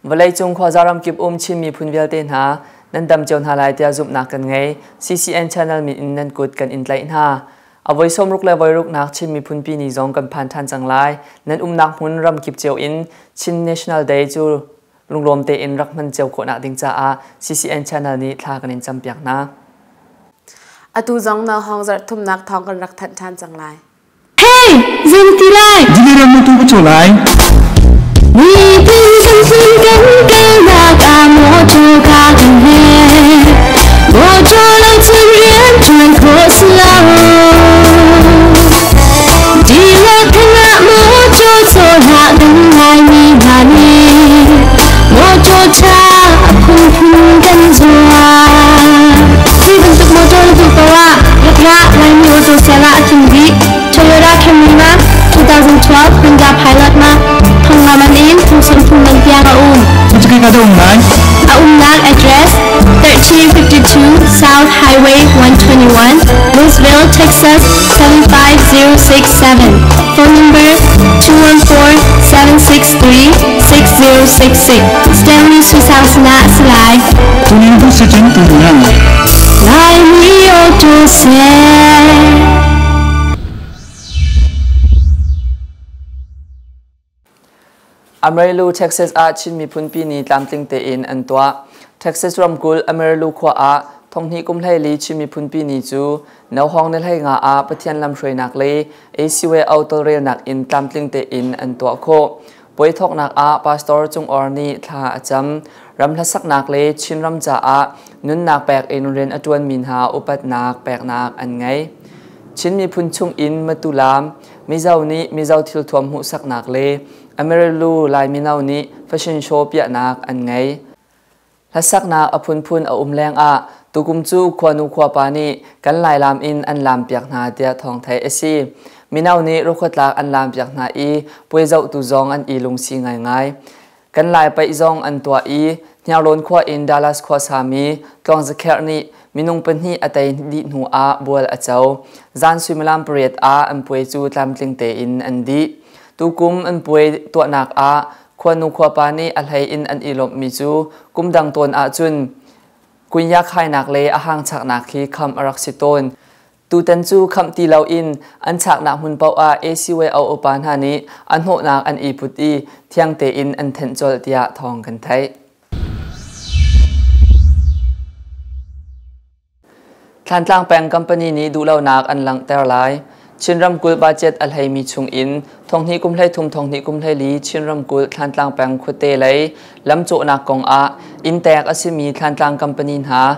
Vawleicung khuaza ramkip um Chin miphun vialte hna, nan dam cio hna lai tiah zumhnak kan ngei. CCN channel min in nan kut kan in tlaih hna. A voi 60 le voi ruknak Chin miphunpi ni zong kan phan ṭhan cang lai. Nan umnak hmun ramkip cio in Chin National Day cu lunglawm tein rak hman cio khawhnak ding caah CCN channel nih thla kan in campiak hna. Atu zong na hong zarh thumnak thawng kan rak thanh ṭhan cang lai. Hey, zing ti lai. Diliram na tu ka cho lai. Mi tin kan sin kan kalnak ah motor ka kan he. Motor lo cun rian ṭuan khawh si lo. Dihlak tengah motor cawhlah ding laimi hna nih motor ṭha a phunphun kan zuar. Hi bantuk motor na duh paoh ah rak ra Laimi Auto Sale ah a tling dih. Toyota Camry ma 2012 Honda Pilot ma thong nga man in thong sawm thum man tiang a um. Cucu ka da um lai. A umnak address 1352 South Highway 121, Louisville, Texas 75067. Phone number 214-763-6066. Stanley Suisau sinah a si lai. Tunin tu si cun tu na. Laimi Auto Sale. Amarillo, Texas ah Chin miphunpi ni tlamtling tein an tuah. Texas ramkulh Amarillo khua ah thonghnih kum hleili Chin miphunpi ni cu nohawng ni 15 ah Pathian lamhruainak le ACYO tawlrelnak in tlamtling tein an tuah khawh. Puai thawknak ah Pastor Cung Or nih thla a cam. Ram hlasaknak le Chinram caah nunnak pek in rian a ṭuanmi hna upatnak peknak an ngei. Chin miphun chung in Matu Lam, Mizo nih Mizo thilthuam hmuhsaknak le Amarillo Lai mino nih fashion show piahnak an ngei. Hlasaknak a phunphun a um lengah tukum cu khuanu khuapa nih kan Lailam in an laampiak hna tiah thawng theih a si. Mino nih ruakhuatlak an laampiak hna i puai zohtu zong an i lungsi ngaingai. Kan Lai paih zong an tuah i Hniarlawn khua in Dallas khua sami Tluang Za Kherh nih minung pahnih a tei dih hnu ah bual a co. Zan suimilam 8 ah an puai cu tlamtling tein an dih. Tukum an puai tuahnak ah khuanu khuapa nih a hlei in an i lawmhmi cu kum dang tawn ahcun kunyak hainak le a hang chaknak khi kham a rak si tawn. Tutan cu khamh ti loin an chaknak hmun paoh ah ACYO upa hna nih a hnawhnak an i put i thiang tein an thenh colh tiah thawng kan theih. Thlantlang peng company nih duhlonak an langhter lai. Chin ramkulh budget a hleimi chung in thonghnih kum 13 thonghnih kum 14 Chin ramkulh Thlantlang peng khuate lei lamcawhnak kong ah inntek a simi Thlantlang company hna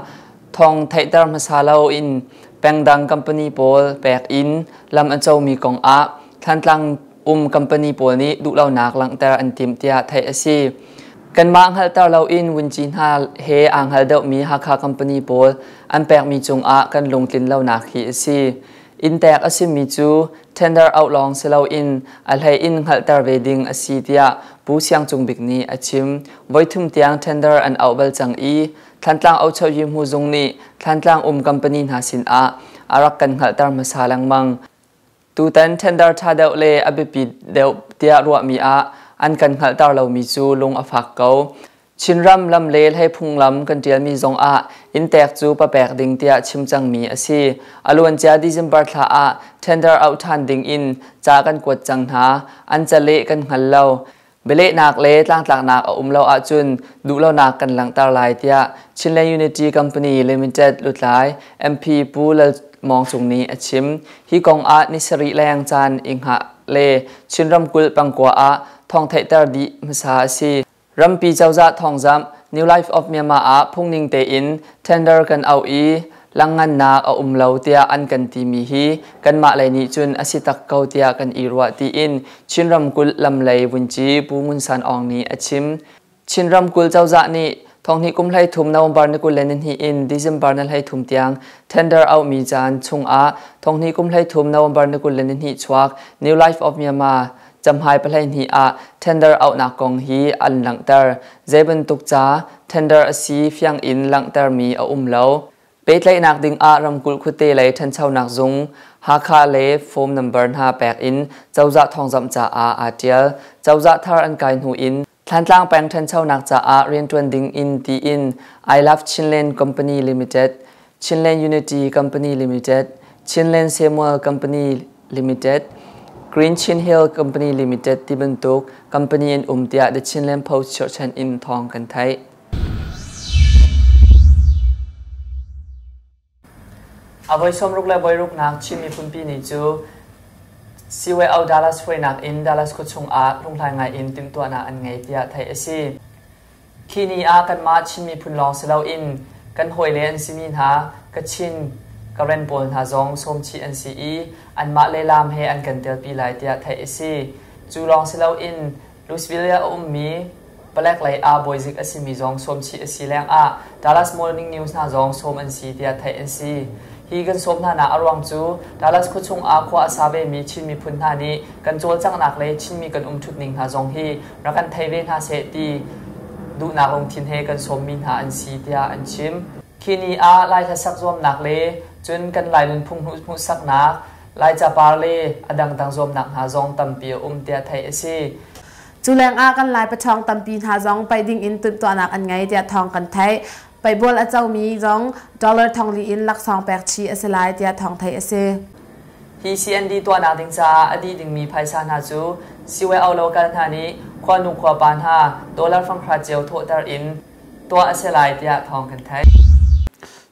thong theihter hmasa lo in pengdang company pawl pek in lam an comi kong ah Thlantlang um company pawl nih duhlonak langhter an timh tiah theih a si. Kanmah hngalhter loin vunci hna he aa hngal deuhmi Hakha company pawl an pekmi cungah kan lungtlin lonak hi a si. Inntek a simi cu tender auh lawng si loin a hlei in hngalhter ve ding a si tiah Pu Siang Cung Bik nih a chim. Voithum tiang tender an auh bal cang i Thlantlang Ochohyi-hmu zung nih Thlantlang um company hna sinah a rak kan hngalhter hmasa lengmang. Tutan tender ṭha deuh le a biapi deuh tiah ruahmi ah an kan hngalhter lomi cu lung a fak ko. Chinram lam le hlei phunglam kan ṭialmi zongah inntek cu papek ding tiah chim cangmi a si. A luancia December thla ah tender auh ṭhan ding in ca kan kuat cang hna. An caleh kan hngal lo. Bialehnak le tlangtlaknak a um lo ahcun duhlonak kan langhter lai tiah Chinland Unity Company Limited lutlai MP Pu Lal Mawng Cung nih a chim. Hi kong ah ni sarih leng caan i hngah le Chin ramkulh pangkua ah thawng theihter dih hmasa a si. Rampi cozah thawngzamh New Life of Myanmar ah phungning tein tender kan auh i langngannak a um lo tiah an kan timi hi kanmah lei nih cun a si tak ko tiah kan i ruah tiin Chin ramkulh lamlei vunci Pu Ngun San Aung nih a chim. Chin ramkulh cozah nih thonghnih kum 13 November ni 22 in December ni 33 tiang tender auhmi caan chungah thonghnih kum 13 November ni 22 chuak New Life of Myanmar camhai 12 ah tender auhnak kong hi an langhter. Zei bantuk ca tender a si fiang in langhtermi a um lo. Pehtlaihnak ding ah ramkulh khuate lei ṭhanchonak zung Hakha le phone number hna pek in cozah thawngzamh caah aa ṭial. Cozah thar an kai hnu in Thlantlang peng ṭhanchonak caah rianṭuan ding in tiin I Love Chinland Company Limited, Chinland Unity Company Limited, Chinland Samuel Company Limited, Green Chin Hill Company Limited ti bantuk company an um tiah The Chinland Post cherhchan in thawng kan theih. A voi 66 le voi ruknak Chin miphunpi ni cu CYO Dallas hruainak in Dallas khuachung ah hlunghlai ngai in timhtuahnak an ngei tiah theih a si. Khi ni ah kanmah Chin miphun lawng si loin kan hawile an simi hna Kachin, Karen pawl hna zong sawmchih an si i anmah le laam he an kan telpi lai tiah theih a si. Cu lawng si loin Louisville ah a ummi palek lei ah bawizik a simi zong sawmchih a si lengah Dallas Morning News hna zong sawm an si tiah theih an si. Hi kan sawm hna nak a ruang cu Dallas khuachung ah khua a sa vemi Chin miphun hna nih kan cawlcanghnak le Chinmi kan umṭhutning hna zong hi rak kan thei ve hna seh ti duhnak lungthin he kan sawmmi hna an si tiah an chim. Khi ni ah Lai hlasak zuamnak le cun kan Lai nunphung hmuhsaknak, Lai capar le a dangdang zuamnak hna zong tampi a um tiah theih a si. Cu lengah kan Lai paṭhawng tampi hna zong paih ding in timhtuahnak an ngei tiah thawng kan theih. Paihbual a comi zong dollar thongli in laksawng pek chih a si lai tiah thawng theih a si. Hi CND tuahnak ding caah a dih dingmi phaisa hna cu CYO local hna nih khuanu khuapa hna dollar fanghra cio thawhter in tuah a si lai tiah thawng kan theih.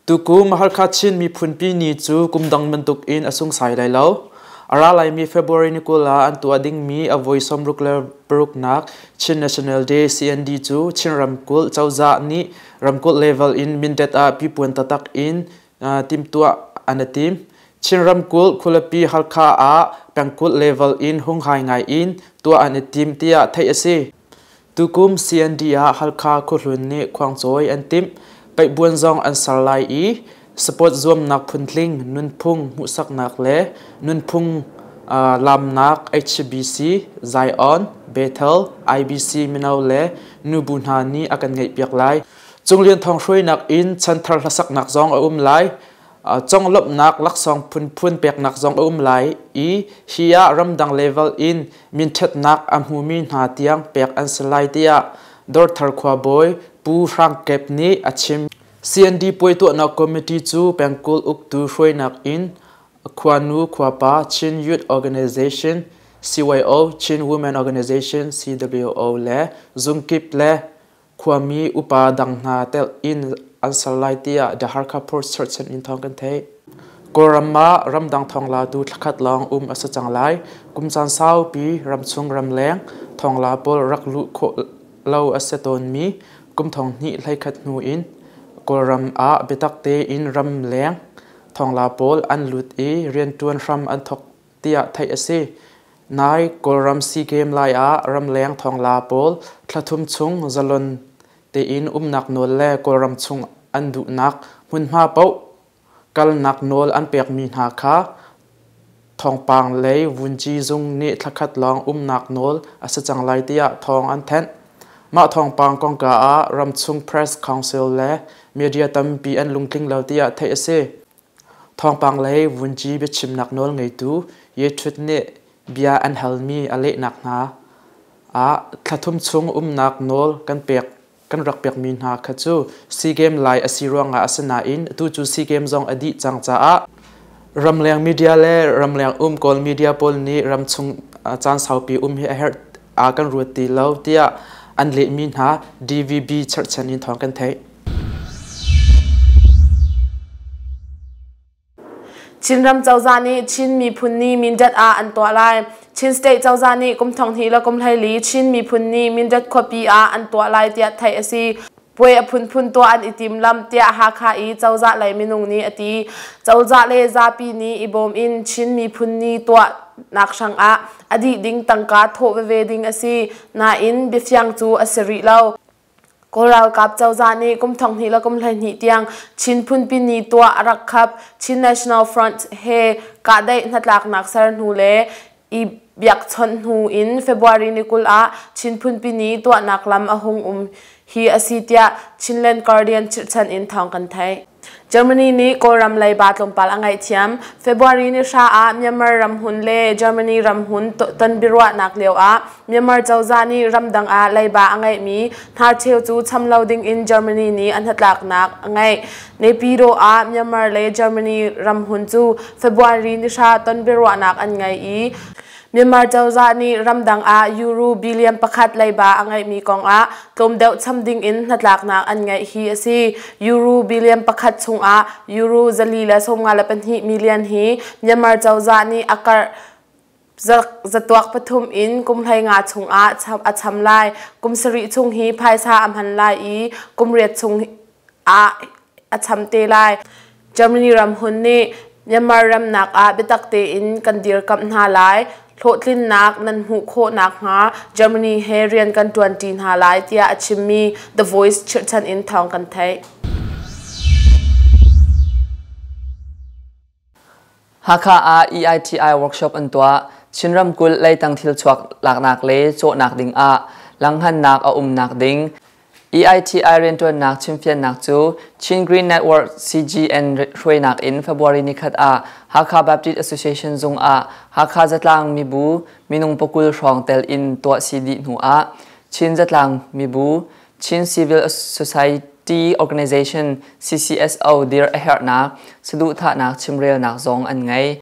Tukum Halkha Chin miphunpi ni cu kum dang bantuk in a sungsai lai lo. A ra laimi February ni 20 ah an tuah dingmi a voi 66nak Chin National Day CND cu Chin ramkulh cozah nih ramkulh level in Mindat ah pipuan taktak in timhtuah an i tim. Chin ramkulh khualipi Halkha ah pengkulh level in hunghai ngai in tuah an i tim tiah theih a si. Tukum CND ah Halkha khuahlun nih khuangcawi an timh. Paihbuan zong an ser lai i sport zuamnak phuntling, nunphung hmuhsaknak le nunphung lamnak HBC, Zion, Bethel, IBC mino le nubu hna nih a kan ngeihpiak lai. Cunglian Thawng hruainak in chanthar hlasaknak zong a um lai. Conglawmhnak laksawng phunphun peknak zong a um lai i hi ah ramdang level in minṭhatnak a hmumi hna tiang pek an si lai tiah Dawrthar khuabawi Pu Hrang Kep nih a chim. CND puai tuahnak committee cu pengkulh uktu hruainak in khuanu khuapa Chin Youth Organization CYO, Chin Women Organization CWO le zungkip le khuami upa dang hna telh in an ser lai tiah The Hakha Post cherhchan in thawng kan theih. Kawlram ah ramdang thawnglatu thlakhat lawng um a si cang lai. Kum caan saupi ramchung ramleng thawngla pawl rak luh khawh lo a si tawnmi kum thong hnih hleikhat hnu in Kawlram ah biatak tein ramleng thawngla pawl an lut i rianṭuan hram an thawk tiah theih a si. Nai Kawlram SEA Games lai ah ramleng thawngla pawl thlathum chung zalon tein umnak nawl le Kawlram chung an duhnak hmunhma paoh kalnak nawl an pekmi hna kha thawngpang lei vunci zung nih thlakhat lawng umnak nawl a si cang lai tiah thawng an thanh. Mah thawngpang kongka ah ramchung Press Council le media tampi an lungtling lo tiah theih a si. Thawngpang lei vunci biachimnak nawl ngeitu Ye Htut nih bia an halmi a lehnak hna ah thlathum chung umnak nawl kan pek kan rak pekmi hna kha cu SEA Games lai a si ruangah a si nain atu cu SEA Games zong a dih cang caah ramleng media le ramleng um Kawl media pawl nih ramchung caan saupi um hi a herh a kan ruat ti lo tiah an lehmi hna DVB cherhchan in thawng kan theih. Chinram cozah nih Chin miphun ni Mindat ah an tuah lai. Chin State cozah nih kum 2000 le kum 14 Chin miphun ni Mindat khuapi ah an tuah lai tiah theih a si. Puai a phunphun tuah an i timlam tiah Hakha i cozah lei minung nih a ti. Cozah le zapi nih i bawm in Chin miphun ni tuah nak hrangah a dih ding tangka thawh veve ding a si. Nain biafiang cu a si rih lo. Kawl ralkap cozah nih kum 2000 le kum 12 tiang Chin Phunpi Ni tuah a rak khap. Chin National Front he kahdaih hnatlaknak ser hnu le i biakchawnh hnu in February ni 20 ah Chin Phunpi Ni tuahnak lam a hung um hi a si tiah Chinland Guardian chirhchan in thawng kan theih. Germany nih Kawlram leiba tlawmpal a ngaihthiam. February ni hra ah Myanmar ramhun le Germany ramhun tonbiaruahnak lio ah Myanmar cozah nih ramdang ah leiba a ngeihmi hnarcheu cu cham lo ding in Germany nih a hnatlaknak a ngeih. Naypyidaw ah Myanmar le Germany ramhun cu February ni hra tonbiaruahnak an ngei i Myanmar cozah nih ramdang ah euro billion pakhat leiba a ngeihmi kongah tlawm deuh cham ding in hnatlaknak an ngeih hi a si. Euro billion pakhat chungah euro 452 million hi Myanmar cozah nih a karh zatuak pathum in kum 15 chungah a cham lai. Kum sarih chung hi phaisa a hman lai i kum riat chung ah a cham te lai. Germany ramhun nih Myanmar ramnak ah biatak tein kan dirkamh hna lai. Hlawhtlinnak nan hmuh khawh nakhnga Germany he rian kan ṭuanṭi hna lai tiah a chimmi The Voice chirhchan in thawng kan theih. Hakha ah EITI workshop an tuah. Chin ramkulh leitang thilchuak laknak le cawhnak ding ah langhannak a umnak ding EITI rianṭuannak chimfiannak cu Chin Green Network CGN hruainak in February nikhat ah Hakha Baptist Association zung ah Hakha zatlang mibu minung pakul hrawng tel in tuah si dih hnu ah Chin zatlang mibu Chin Civil Society Organization CCSO dir a herhnak saduhthahnak chimrelnak zong an ngei.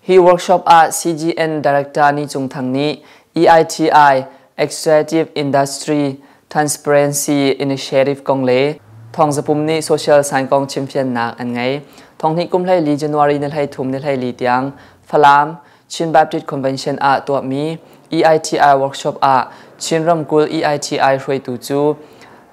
Hi workshop ah CGN Director Ni Cung Thang nih EITI Extractive Industry Transparency Initiative kong le thawngzapum nih social science kong chimfiannak an ngei. Thonghnih kum 14 January ni 13 ni 14 tiang Falam Chin Baptist Convention ah tuahmi EITI workshop ah Chin ramkulh EITI hruaitu cu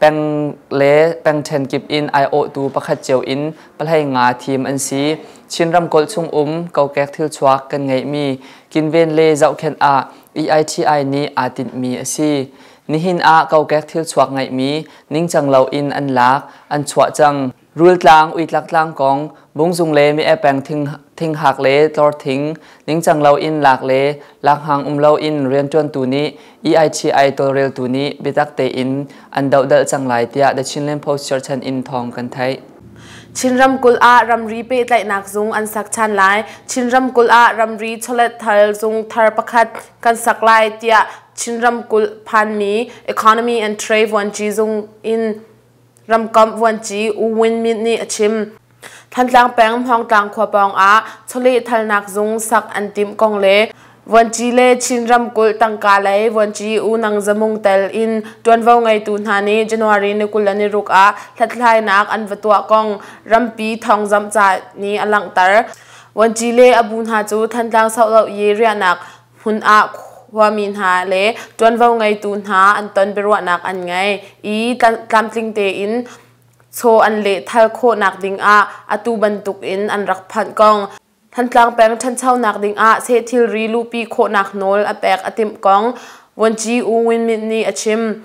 peng le pengṭhen kip in aiawhtu pakhat cio in pahlei nga thim an si. Chin ramkulh chung um kokek thilchuak kan ngeihmi kinven le zohkhenh ah EITI nih aa tinhmi a si. Nihin ah kokek thilchuak ngeihmi ningcang loin an lak, an chuah cang. Rultlang, uitlaktlang kong, bungzung le mi-e peng thinghak le tlorthing, ningcang loin lak le lakhang um loin rianṭuantu nih EITI tawlreltu nih biatak tein an dohdalh cang lai tiah The Chinland Post cherhchan in thawng kan theih. Chin ramkulh ah ramri pehtlaihnak zung an sak ṭhan lai. Chin ramkulh ah ramri chawletthal zung thar pakhat kan sak lai tiah Chin ramkulh phanmi Economy and Trade Vuanci zung in ramkomh vuanci U Win Myint nih a chim. Thantlang peng Hmawngtlang khua pawng ah chawlehthalnak zung sak an timh kong le vuanci le Chin ramkulh tangka lei vuanci U Nang Zamung tel in ṭuanvo ngeitu hna nih January ni 26 ah hlathlainak an va tuah kong rampi thawngzamh ca nih a langhter. Vuanci le a bu hna cu Thantlang Sohloh i riahnak hmun ah khuami hna le ṭuanvo ngeitu hna an ton biaruahnak an ngei i tlamtling tein chaw an lehthal khawhnak dingah atu bantukin an rak phanh kong Thantlang peng ṭhanchonak dingah seh thilri luhpi khawhnak nawl a pek a timh kong Vuanci U Win Myint nih a chim.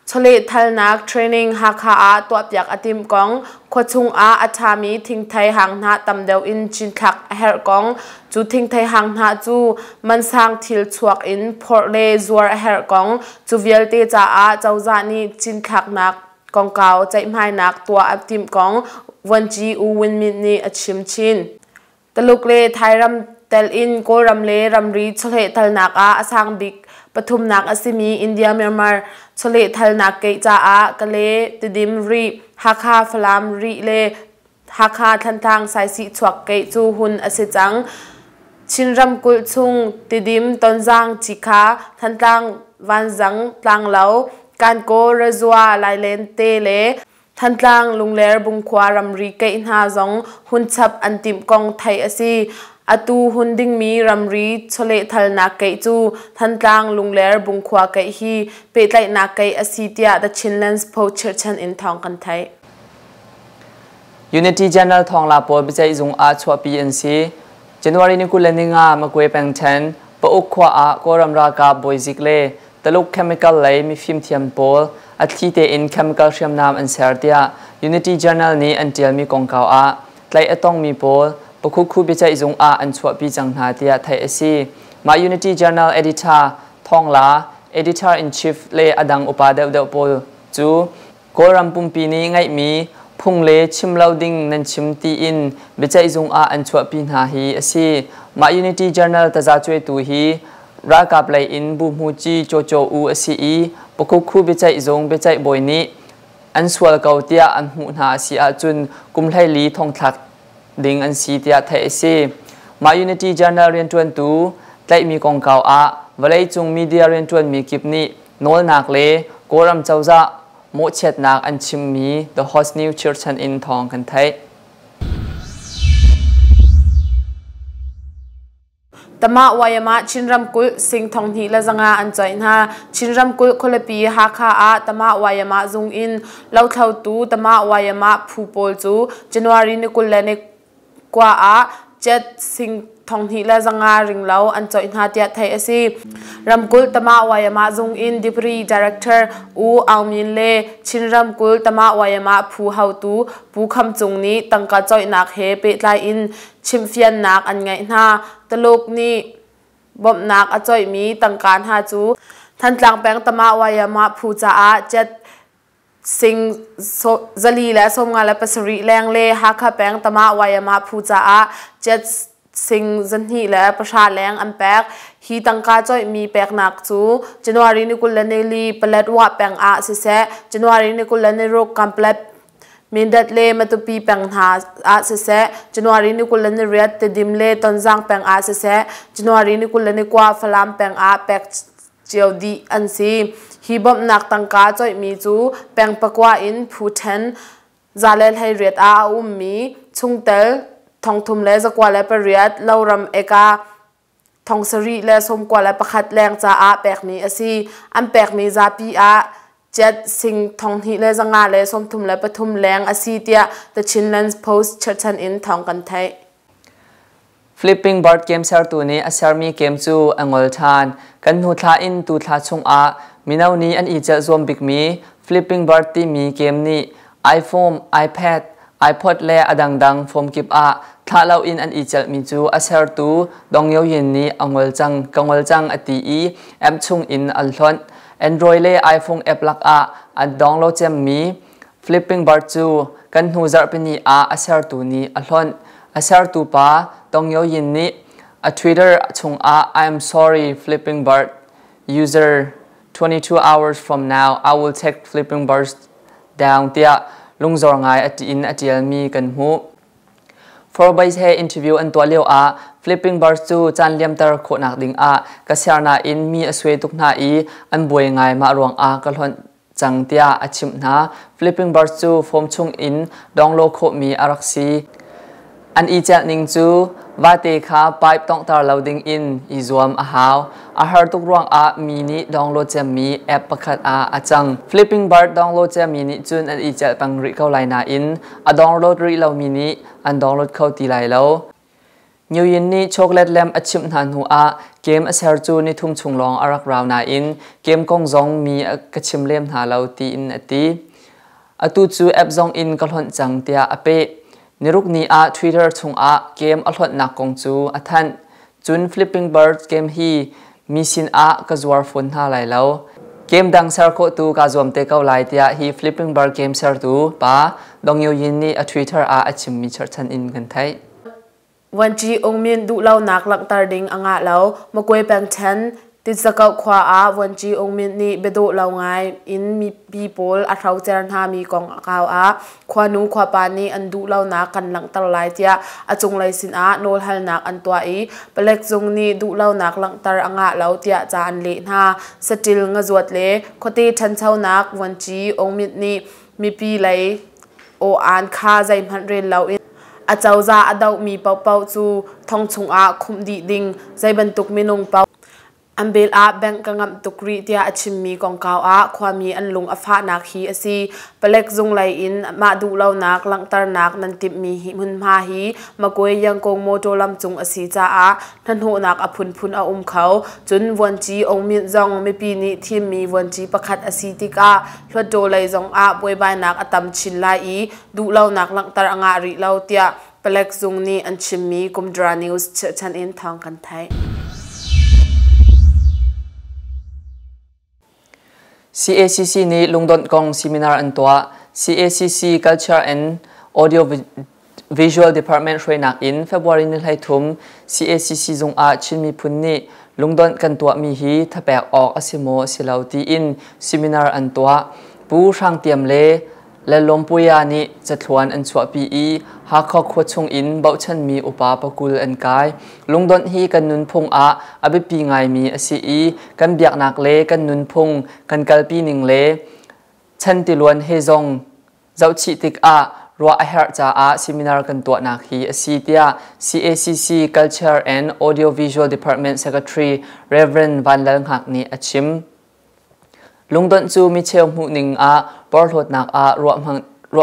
Chawlehthalnak training Hakha ah tuahpiak a timh kong, khuachung ah a ṭhami thingthei hanghnah tam deuh in cinthlak a herh kong, cu thingthei hanghnah cu mansang thil chuak in phorh le zuar a herh kong, cu vialte caah cozah nih cinthlaknak kongkau ceihmainak tuah a timh kong Vuanci U Win Myint nih a chim chin. Taluk le Thairam tel in Kawlram le ramri chawlehthalnak ah a sang bik pathumnak a simi India-Myanmar chawlehthalnak keih caah Kale, Tidim, Rih, Hakha, Falam, Rih le Hakha, Thantlang, Saisih chuak keih cu hun a si cang. Chin ramkulh chung Tidim, Tonzang, Cikha, Thantlang, Vanzang, Tlanglo, Kankaw, Rezua, Lailente le Thantlang Lungler Bungkhua ramri keih hna zong hun chap an timh kong theih a si. Atu hun dingmi ramri chawlehthalnak keih cu Thantlang Lungler Bungkhua keih hi pehtlaihnak keih a si tiah The Chinlands Post chirhchan in thawng kan theih. Unity General thawngla pawl biaceih zung ah chuahpi an si. January ni 25 Magwe pengṭhen Pauk khua ah Kawlram ralkap bawizik le Taluk chemical lei mifimthiam pawl a thli tein chemical hriamnam an ser tiah Unity Journal nih an ṭialmi kongkau ah tlaih a tongmi pawl Pakhukhu biaceih zung ah an chuahpi cang hna tiah theih a si. Mah Unity Journal editor Thawngla, editor-in-chief le a dang upa deuhdeuh pawl cu Kawlram pumpi nih ngeihmi Phung le chim lo ding nan chim tiin biaceihzung ah an chuahpi hna hi a si. Mah Unity Journal tazacuaitu hi ralkap lei in Buhmuci Caw Caw U a si i Pakukhu biaceihzung biaceih bawi nih an sual ko tiah an hmuh hna a si ahcun kum 14 thongthlak ding an si tiah theih a si. Mah Unity Journal rianṭuantu tlaihmi kongkau ah vawleicung media rianṭuanmi kip nih nawlnak le Kawlram cozah mawhchiatnak an chimmi The Host News chirchan in thawng kan theih. Tama Wayama Chin ramkulh sing 2500 an coih hna. Chin ramkulh khualipi Hakha ah Tama Wayama zung in lothlotu Tama Wayama phu pawl cu January ni 29 ah jet sing 2500 ringlo an coih hna tiah theih a si. Ramkulh Tama Wayama zung in Deputy Director U Aung Min le Chin ramkulh Tama Wayama phu haotu Pu Kham Cung nih tangka coihnak he pehtlai in chimhfiannak an ngeih hna. Taluk nih bawmhnak a coihmi tangka hna cu Thantlang peng Tama Wayama phu caah jet sing 457 leng le Hakha peng Tama Wayama phu caah jet sing 210 leng an pek. Hi tangka coihmi peknak cu January ni 24 Paletwa peng ah siseh, January ni 26 Kanpetlet Mindat le Matupi peng hna ah siseh, January ni 28 Tedim le Tonzang peng ah siseh, January ni 29 Falam peng ah pek cio dih an si. Hi bawmhnak tangka coihmi cu peng pakua in phu ṭhen 118 ah a ummi chungtel 3,098 loram eka 791 leng caah pekmi a si. An pekmi zapi ah jet sing 2,533 leng a si tiah The Chinland Post cherhchan in thawng kan theih. Flipping Bird game sertu nih a sermi game cu a ngol ṭhan. Kan hnu thla in tu thla chungah mino nih an i celh zuam bikmi Flipping Bird timi game nih iPhone, iPad, iPod le a dangdang form kip ah thlah loin an i celhmi cu a sertu Dong Yoyin nih a ngol cang, ka ngol cang a ti i app chung in an hlonh. Android le iPhone app lakah an download cemmi Flipping Bird cu kan hnu zarhpini ah a sertu nih a hlonh. A sertu pa Dong Yoyin nih a Twitter chungah "I am sorry Flipping Bird user, 22 hours from now I will take Flipping Birds down" tiah lungzor ngai a in a ṭialmi kan hmuh. Forbes he interview an tuah lio ah Flipping Birds cu caan liamter khawhnak ding ah ka ser nain mi a suai tuk hna i an buai ngai, mah ruangah ka hlonh cang tiah a chimh hna. Flipping Birds cu form chung in download khawhmi a rak si. An i celh ning cu vate kha pipe tonghter lo ding in i zuam a hau. A har tuk ruangah mi nih download cemmi app pakhat ah a cang. Flipping Bird download cemmi nih cun an i celh peng rih ko lai nain a download rih lomi nih an download kho ti lai lo. Nguyen nih chocolate lem a chimh hna hnu ah game a ser cu nithum chung lawng a rak rau nain game kong zong mi ka chim lem hna lo tiin a ti. Atu cu app zong in ka hlonh cang tiah a peh. Niruk ni ah Twitter chungah game a hlonhnak kong cu a thanh. Cun Flipping Birds game hi mi sin ah ka zuar fawn hna lai lo. Game dang ser khawh tu kaa zuam te ko lai tiah hi Flipping Bird game sertu pa Dong Yoyin nih a Twitter ah a chimmi cherhchan in kan theih. Vuanci Ung Myint duhlonak langhter ding a ngah lo. Magwe pengṭhen Titsakoh khua ah Vuanci Ung Myint nih biadawh lo ngai in mipi pawl a hrocer hna mi kong kau ah khuanu khuapa nih an duhlonak kan langhter lai tiah a cunglei sinah nawlhalnak an tuah i palek zung nih duhlonak langhter a ngah lo tiah ca an leh hna. Saṭil ngazuat le khuate ṭhanchonak Vuanci Ung Myint nih mipi lei aw-aan kha zeihmanh rel loin acozah a dohmi paohpaoh cu thong chungah khumh dih ding, zei bantuk minung paoh an bel ah bengh ka ngamh tuk rih tiah a chimmi kongkau ah khuami an lung a fahnak hi a si. Palek zung lei in mah duhlonak langhternak nan timhmi hi hmunhma hi Magwe Yangkong motor lam cung a si caah hnahnawhnak a phunphun a um kho. Cun vuanci Aung Myint zong mipi nih thimmi vuanci pakhat a si tikah Hluttaw lei zongah buaibainak a tam chin lai i duhlonak langhter a ngah rih lo tiah palek zung nih an chimmi Kumdra News chirhchan in thawng kan theih. CACC nih lungdonh kong seminar an tuah. CACC Culture and Audio Visual Department hruainak in February ni 13 CACC zung ah Chin miphun nih lungdonh kan tuahmi hi thapek awk a si maw si lo tiin seminar an tuah. Pu Hrang Tiam le Lalawmpuia nih cathluan an chuahpi i Hakha khua chung in bochanmi upa pakul an kai. Lungdonh hi kan nunphung ah a biapi ngaimi a si i kan biaknak le kan nunphung kan kalpi ning le chan tiluan he zong zohchih tikah ruah a herh caah seminar kan tuahnak hi a si tiah CACC Culture and Audiovisual Department Secretary Reverend Van Lal Hngak nih a chim. Lungdonh cu micheu hmuhning ah porhlawtnak ah ruah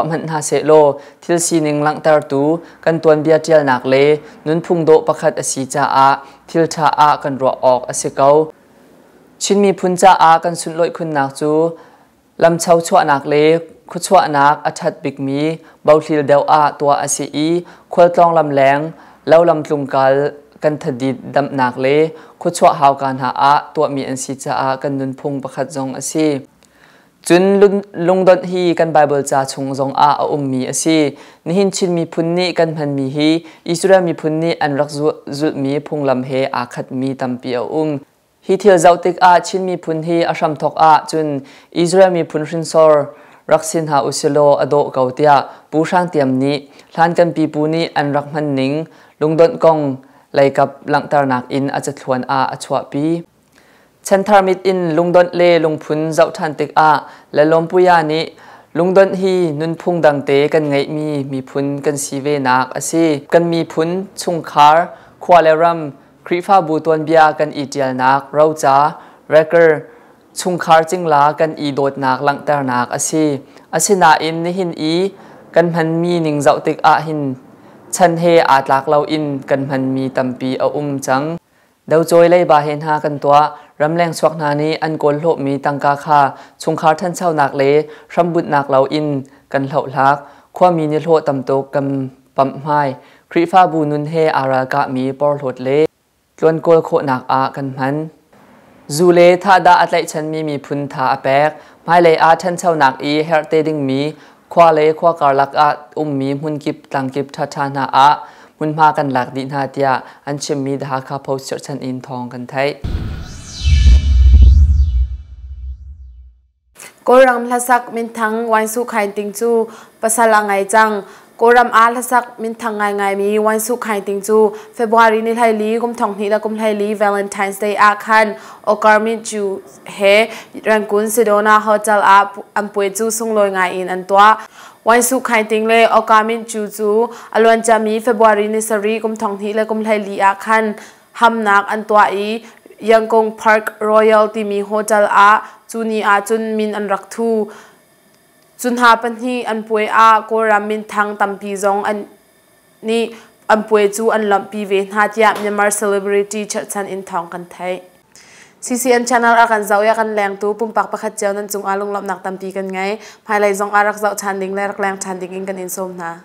hmanh hna sehlaw thil sining langhtertu kan tuanbia ṭialnak le nunphung dawh pakhat a si caah thil ṭha ah kan ruah awk a si ko. Chin miphun caah kan sunhlawih khunnak cu lamcho chuahnak le khuachuahnak a ṭhat bikmi bohlil deuh ah tuah a si i khualtlawng lamleng lo lam tlungkal kan thadit damnak le khuachuah hauka hna ah tuahmi an si caah kan nunphung pakhat zong a si. Cun lungdonh hi kan Baibal ca chung zong ah a ummi a si. Nihin Chin miphun nih kan hmanmi hi Israel miphun nih an rak zulhmi phunglam he aa khatmi tampi a um. Hi thil zoh tikah Chin miphun hi a hramthawk ah cun Israel miphun hrinsor rak sin hna usilaw a dawh ko tiah Pu Hrang Tiam nih hlan kan pipu nih an rak hman ning lungdonh kong leikap langhternak in a cathluan ah a chuahpi. Chanthar mit in lungdonh le lungphun zoh ṭhan tikah Lalawmpuia nih lungdonh hi nunphung dangte kan ngeihmi miphun kan si venak a si. Kan miphun chungkhar, khua le ram, Khrihfabu tuanbia kan i ṭialnak roca, record, chungkhar cingla kan i dawtnak langhternak a si. Asinain nihin i kan hmanmi ning zoh tikah hin chan he aa tlak loin kan hmanmi tampi a um cang. Docawi leiba he hna kan tuah. Ramleng chuak hna nih an kawl hlawhmi tangka kha chungkhar ṭhanchonak le hrambunhnak loin kan hlohlak. Khuami nih hlawh tamtuk kan pamh hmai. Khrihfabu nun he aa ralkahmi porhlawt le tluankawl khawhnak ah kan hman. Zu le thahdah a tlaihchanmi miphun tha a pek. Hmailei ah ṭhanchonak i herhte dingmi khua le khua karlak ah ummi hmunkip tlangkip ṭhaṭha hna ah hmunhma kan lak dih hna tiah an chimmi The Hakha Post cherhchan in thawng kan theih. Kawlram hlasak minthang Wine Su Khaing Ting cu pasal a ngei cang. Kawlram ah hlasak minthang ngaingaimi Wine Su Khaing Ting cu February ni 14 kum 2024 Valentine's Day ah khan Okar Min Chu he Rangoon Sedona Hotel ah an puai cu sunglawi ngai in an tuah. Wine Su Khaing Ting le Okar Min Chu cu a luanciami February ni 7 kum 2024 ah khan hamnak an tuah i Yangon Park Royal timi hotel ah cu ni ah cun min an rak thu. Cu hna pahnih an puai ah Kawlram minthang tampi zong an nih an puai cu an lawmhpi ve hna tiah Myanmar Celebrity cherhchan in thawng kan theih. CCN channel a kan zoh i a kan lengtu pumpak pakhat cio nan cungah lunglawmhnak tampi kan ngei. Hmailei zong ah rak zoh ṭhan ding le rak leng ṭhan ding in kan in sawm hna.